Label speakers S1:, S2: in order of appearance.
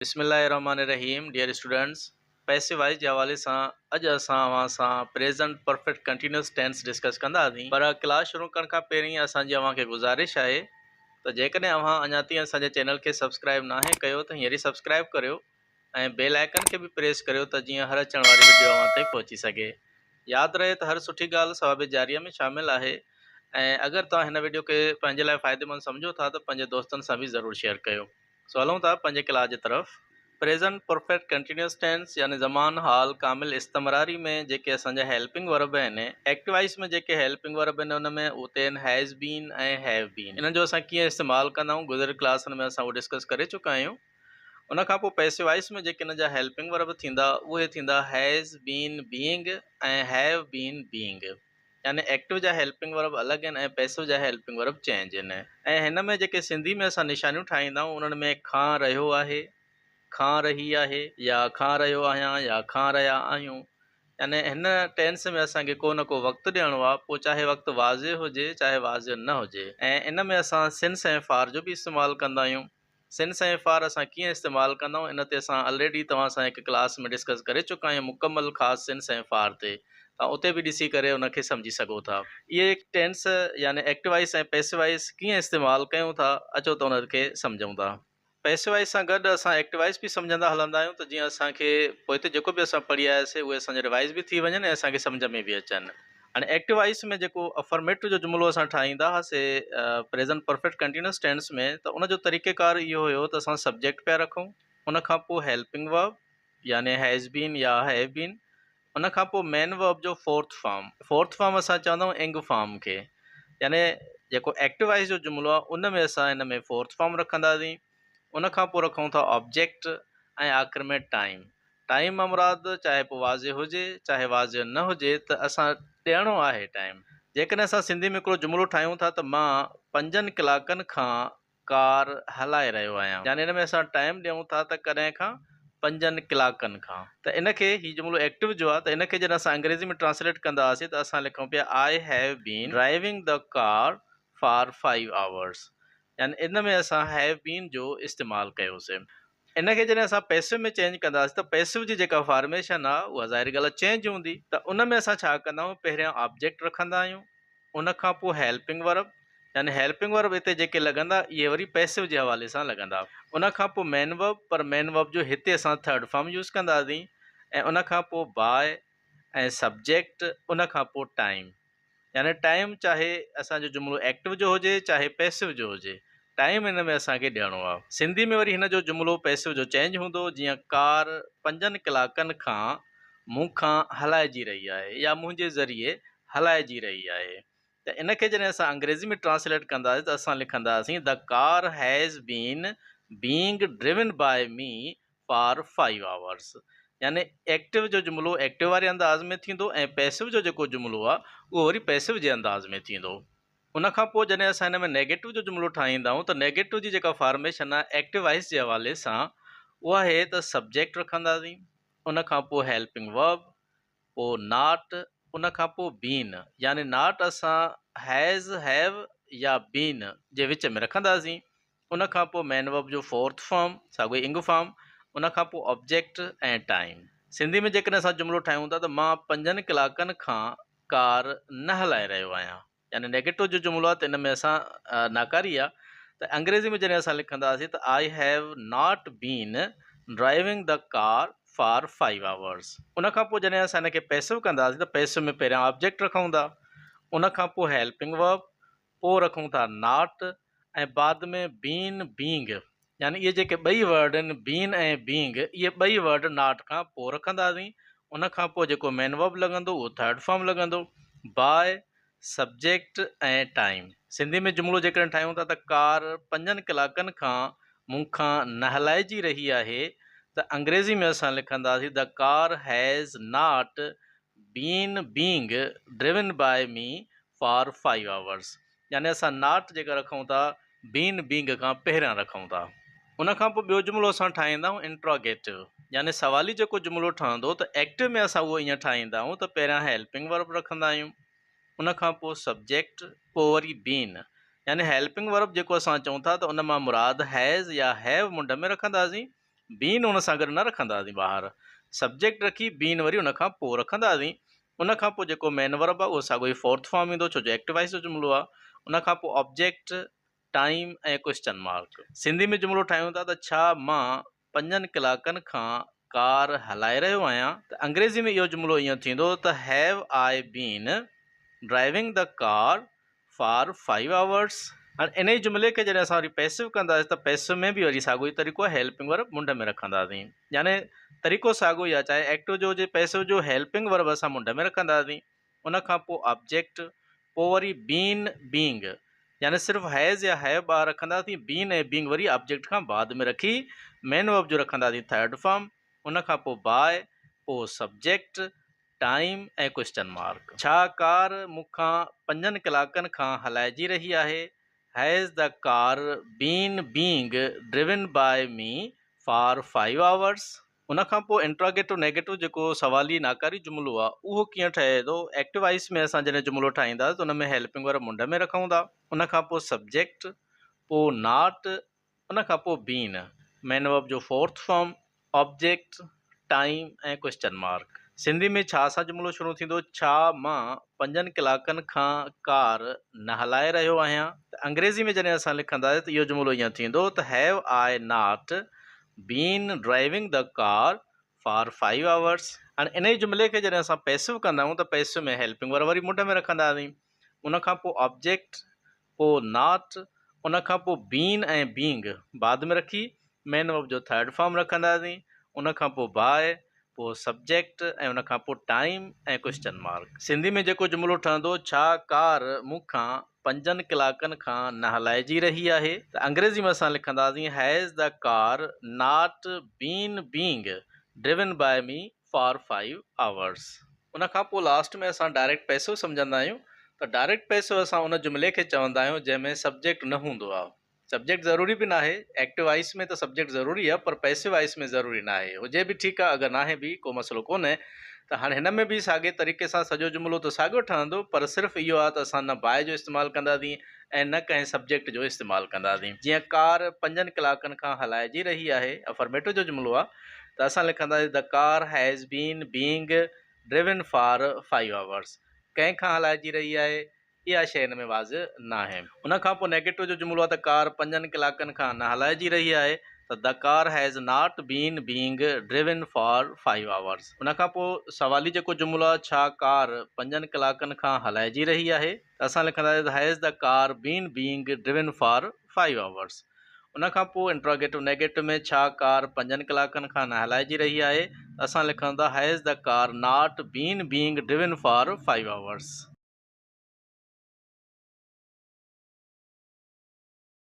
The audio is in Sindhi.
S1: بسم الله الرحمن الرحيم ڊيئر اسٽوڊنٽس پئسي وائز جي حوالي سان اڄ اسان اوهان سان present perfect continuous tense discuss ڪنداسين پر ڪلاس شروع ڪرڻ کان پهرين اسان جي اوهان کي گذارش آهي ته جيڪڏهن اوهان اڃا تائين اسان جي چينل کي سبسڪرائب ناهي ڪيو ته هينئر ئي سبسڪرائب ڪريو ۽ بيل آئيڪن کي به پريس ڪريو ته جيئن هر اچڻ واري وڊيو اوهان تائين پهچي سگهي ياد رهي ته هر سٺي ڳالهه ثواب جاريه ۾ شامل آهي ۽ اگر توهان هن وڊيو کي پنهنجي لاء فائديمند سمجهو ٿا ته پنهنجي دوستن سان به ضرور شيئر ڪيو. سو هلون ٿا پنهنجي ڪلاس جي طرف. پريزنٽ پرفيڪٽ ڪنٽينيوس ٽينس يعني زمان حال ڪامل استمراري ۾ جيڪي اسان جا هيلپنگ ورب آهن ايڪٽو وائس ۾ جيڪي هيلپنگ ورب آهن ان ۾ اتي آهن هيز بين ۽ have بين انهن جو اسان ڪيئن استعمال ڪندا آهيون گذريل ڪلاسن ۾ اسان اهو ڊسڪس ڪري چڪا آهيون ان کان پوء پيسو وائس ۾ جيڪي انهن جا هيلپنگ ورب ٿيندا اهي ٿيندا has been being ۽ have been being. يعني ايڪٽو جا هيلپنگ ورب الڳ آهن ۽ پيسو جا هيلپنگ ورب چينج آهن ۽ هن ۾ جيڪي سنڌي ۾ اسان نشانيون ٺاهيندا آهيون انهن ۾ کان رهيو آهي، کان رهي آهي يا کان رهيو آهيان يا کان رهيا آهيون يعني هن ٽينس ۾ اسان کي ڪو نه ڪو وقت ڏيڻو آهي پوء چاهي وقت واضح هجي چاهي واضح نه هجي ۽ ان ۾ اسان سنس ۽ فار جو به استعمال ڪندا آهيون. سنس ۽ فار اسان ڪيئن استعمال ڪندا آهيون ان تي اسان الريڊي توهان سان هڪ ڪلاس ۾ ڊسڪس ڪري چڪا آهيون مڪمل خاص سنس ۽ فار تي توهان اتي به ڏسي ڪري ان کي سمجهي سگهو ٿا. اهي ٽينس يعني ايڪٽو وائس ۽ پيسو وائس ڪيئن استعمال ڪيون ٿا اچو ته ان کي سمجهون ٿا. پيسو وائس سان گڏ اسان ايڪٽو وائس به سمجهندا هلندا آهيون ته جيئن اسان کي پوئتي جيڪو به اسان پڙهي آياسي اهي اسان جا ريوائز به ٿي وڃن ۽ اسان کي سمجهه ۾ به اچن. هاڻي ايڪٽو وائس ۾ جيڪو افرميٽو جو جملو اسان ٺاهيندا هئاسي پريزنٽ پرفيڪٽ ڪنٽينيوس ٽينس ۾ ته ان جو طريقه ڪار اهو هيو ته اسان سبجيڪٽ پيا رکون ان کان پوء هيلپنگ ورب يعني هيز بين يا have بين ان کان پوء مين ورب جو فورٿ فارم فورٿ فارم اسان چوندا آهيون انگ فارم کي يعني جيڪو ايڪٽو وائس جو جملو آهي ان ۾ اسان هن ۾ فورٿ فارم رکنداسين ان کان پوء رکون ٿا آبجيڪٽ ۽ آخر ۾ ٽائيم. ٽائيم مان مراد چاهي پوء واضح هجي چاهي واضح نه هجي ته اسان ڏيڻو آهي ٽائيم. جيڪڏهن اسان سنڌي ۾ هڪڙو جملو ٺاهيون ٿا ته مان پنجن ڪلاڪن کان ڪار هلائي رهيو آهيان يعني ان ۾ اسان ٽائيم ڏيون ٿا ته ڪڏهن کان پنجن ڪلاڪن کان ته ان کي هي جملو ايڪٽو جو آهي ته ان کي جڏهن اسان انگريزي ۾ ٽرانسليٽ ڪندا هئاسين ته اسان لکون پيا I have been driving the car for five hours يعني ان ۾ اسان have been جو استعمال ڪيوسين. ان کي جڏهن اسان پيسو ۾ چينج ڪنداسين ته پيسو جي جيڪا فارميشن آهي اها ظاهري ڳالهه آهي چينج هوندي ته ان ۾ اسان ڇا ڪندا آهيون پهريان آبجيڪٽ رکندا آهيون ان کان پوء هيلپنگ ورب يعني هيلپنگ ورب هتي جيڪي لڳندا اهي وري پيسو جي حوالي سان لڳندا ان کان پوء مين ورب پر مين ورب جو هتي اسان ٿرڊ فارم يوز ڪنداسين ۽ ان کان پوء باء ۽ سبجيڪٽ ان کان پوء ٽائيم يعني ٽائيم چاهي اسان جو جملو ايڪٽو جو هجي چاهي پيسو جو هجي ٽائيم هن ۾ اسان کي ڏيڻو آهي. سنڌي ۾ وري هن جو جملو پيسو جو چينج هوندو جيئن ڪار پنجن ڪلاڪن کان مون کان هلائجي رهي آهي يا منهنجي ذريعي هلائجي رهي آهي ته ان کي جڏهن اسان انگريزي ۾ ٽرانسليٽ ڪنداسين ته اسان لکنداسين The car has been being driven by me for five hours يعني ايڪٽو جو جملو ايڪٽو واري انداز ۾ ٿيندو ۽ پيسو جو جيڪو جملو آهي اهو وري پيسو جي انداز ۾ ٿيندو. ان کان پوء جڏهن اسان هن ۾ نيگيٽو جو جملو ٺاهيندا آهيون ته نيگيٽو جي جيڪا فارميشن آهي ايڪٽو وائس جي حوالي سان اها آهي ته سبجيڪٽ رکنداسين ان کان پوء هيلپنگ ورب پوء not ان کان پوء بين يعني not اسان هيز، have يا بين جي وچ ۾ رکنداسين ان کان پوء مين ورب جو فورٿ فارم ساڳيو ئي انگ فارم ان کان پوء آبجيڪٽ ۽ ٽائيم. سنڌي ۾ جيڪڏهن اسان جملو ٺاهيون ٿا ته مان پنجن ڪلاڪن کان ڪار نه هلائي رهيو آهيان يعني نيگيٽو جو جملو آهي ته ان ۾ اسان ناڪاري آهي ته انگريزي ۾ جڏهن اسان لکنداسين ته I have not been driving the car for five hours ان کان پوء جڏهن اسان ان کي پيسو ڪنداسين ته پيسو ۾ پهريان آبجيڪٽ رکون ٿا ان کان پوء هيلپنگ ورب پوء رکون ٿا not ۽ بعد ۾ بين بينگ يعني اهي جيڪي ٻئي ورڊ آهن بين ۽ بينگ اهي ٻئي ورڊ not کان پوء رکنداسين ان کان پوء جيڪو مين ورب لڳندو اهو ٿرڊ فارم لڳندو باء سبجيڪٽ ۽ ٽائيم. سنڌي ۾ جملو جيڪڏهن ٺاهيون ٿا ته ڪار پنجن ڪلاڪن کان مون کان نه هلائجي رهي آهي ته انگريزي ۾ اسان لکنداسين the car has not been being driven by me for five hours يعني اسان not جيڪا رکون ٿا بين بينگ کان پهريان رکون ٿا. ان کان پوء ٻيو جملو اسان ٺاهيندا آهيون انٽراگيٽو يعني سوالي جيڪو جملو ٺهندو ته ايڪٽو ۾ اسان اهو ائين ٺاهيندا آهيون ته پهريان هيلپنگ ورب رکندا آهيون ان کان پوء سبجيڪٽ پوء وري بين يعني هيلپنگ ورب جيڪو اسان چئون ٿا ته ان مان مراد هيز يا have منڍ ۾ رکنداسين. بين ان سان گڏ نه رکنداسين ٻاهر سبجيڪٽ رکي بين وري ان کان پوء رکنداسين. ان کان پوء جيڪو مين ورب آهي اهو ساڳيو ئي فورٿ فارم ايندو ڇو جو ايڪٽو وائس جو جملو آهي. ان کان پوء object, time ۽ question mark. Sindhi ۾ جملو ٺاهيون ٿا ته ڇا مان پنجن ڪلاڪن کان ڪار هلائي رهيو آهيان؟ ته انگريزي ۾ اهو جملو ائين ٿيندو ته Have I been driving the car for five hours? هاڻي انهي جملي کي جڏهن اسان وري پيسو ڪنداسين ته پيسو ۾ به وري ساڳيو ئي طريقو آهي هيلپنگ ورب منڍ ۾ رکنداسين يعني طريقو ساڳيو ئي آهي چاهي ايڪٽو جو هجي پيسو جو هيلپنگ ورب اسان منڍ ۾ رکنداسين ان کان پوء آبجيڪٽ پوء وري بين بينگ يعني صرف هيز يا هيو ٻاهر رکنداسين بين ۽ بينگ وري آبجيڪٽ کان بعد ۾ رکي مين ورب جو رکنداسين ٿرڊ فارم ان کان پوء باء پوء سبجيڪٽ ٽائيم ۽ ڪوئسچن مارڪ. ڇا ڪار مون کان پنجن ڪلاڪن کان هلائجي رهي آهي؟ Has the car been being driven by me for five hours? ان کان پوء انٽراگيٽو نيگيٽو جيڪو سوالي ناڪاري جملو آ اهو ڪيئن ٺهي ٿو؟ ايڪٽو وائس ۾ اسان جڏهن جملو ٺاهينداسين ته ان ۾ هيلپنگ ورب منڍ ۾ رکون ٿا ان کان پوء سبجيڪٽ پوء not ان کان پوء بين مين ورب جو fourth form object time ۽ question mark. Sindhi ۾ ڇا سان جملو شروع ٿيندو؟ ڇا مان پنجن ڪلاڪن کان ڪار نه هلائي رهيو آهيان؟ ته انگريزي ۾ جڏهن اسان لکنداسين ته اهو جملو ائين ٿيندو ته Have I not been driving the car for five hours. هاڻي انهيء جملي کي جڏهن اسان پيسو ڪندا آهيون ته پيسو ۾ هيلپنگ ورب وري منڍ ۾ رکنداسين. ان کان پوء آبجيڪٽ، پوء not, ان کان پوء بين ۽ بينگ بعد ۾ رکي مين ورب جو ٿرڊ فارم رکنداسين. ان کان پوء باء، پوء سبجيڪٽ ۽ ان کان پوء ٽائيم ۽ ڪوئسچن مارڪ. سنڌي ۾ جيڪو جملو ٺهندو ڇا ڪار مون کان پنجن ڪلاڪن کان نه هلائجي رهي آهي ته انگريزي ۾ اسان لکنداسين Has the car not been being driven by me for five hours؟ ان کان پوء لاسٽ ۾ اسان ڊائريڪٽ پئسو سمجهندا آهيون ته ڊائريڪٽ پئسو اسان ان جملي کي چوندا آهيون جنهن ۾ سبجيڪٽ نه هوندو آهي. سبجيڪٽ ضروري به ناهي، ايڪٽو وائس ۾ ته سبجيڪٽ ضروري آهي پر پئسو وائس ۾ ضروري ناهي، هجي به ٺيڪ آهي اگر ناهي به ڪو مسئلو ڪونهي ته هاڻي هن ۾ به ساڳئي طريقي سان سڄو جملو ته ساڳيو ٺهندو پر صرف اهو آهي ته اسان نه باء جو استعمال ڪنداسين ۽ نه ڪنهن سبجيڪٽ جو استعمال ڪنداسين. جيئن ڪار پنجن ڪلاڪن کان هلائجي رهي آهي افرميٽو جو جملو آهي ته اسان لکنداسين The car has been being driven for five hours ڪنهن کان هلائجي رهي آهي؟ اها شيء هن ۾ واضح ناهي. ان کان پوء نيگيٽو جو جملو آهي ته ڪار پنجن ڪلاڪن کان نه هلائجي رهي آهي ته The car has not been being driven for five hours. ان کان پوء سوالي جيڪو جملو آهي ڇا ڪار پنجن ڪلاڪن کان هلائجي رهي آهي ته اسان لکنداسين ته Has the car been being driven for five hours. ان کان پوء انٽراگيٽو نيگيٽو ۾ ڇا ڪار پنجن ڪلاڪن کان نه هلائجي رهي آهي ته اسان لکندا Has the car not been being driven for five hours.